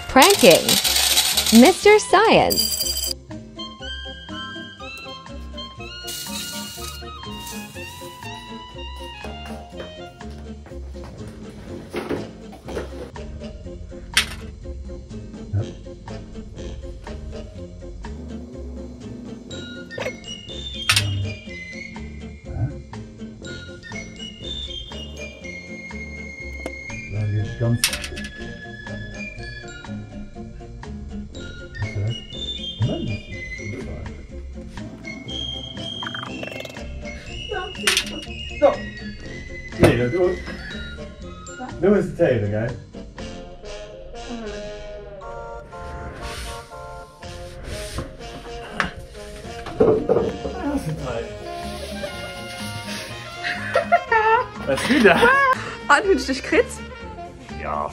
Pranking Mister Science. Du hues d'Héiere, gell? An hunn ech dech kritt? Ja.